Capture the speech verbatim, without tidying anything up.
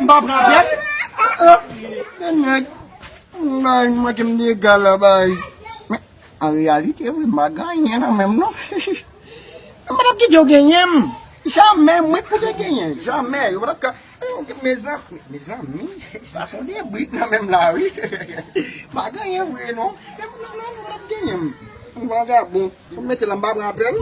M pa pran pèt. Bay, manke m dega la, bay. Men, an reyalite, wi, m pa gen anyen nan men m, non. M pa t ap kite yo genyen m. Jamè, mwen pou te genyen. Jamè, yo pa t ap ka. Mezanmi, mezanmi, sa se yon debri nan men m la, wi. M pa gen anyen vre, non. Men, non, non, yo pa t ap genyen m. M vagabon. Pou mete la, m pa pran apèl.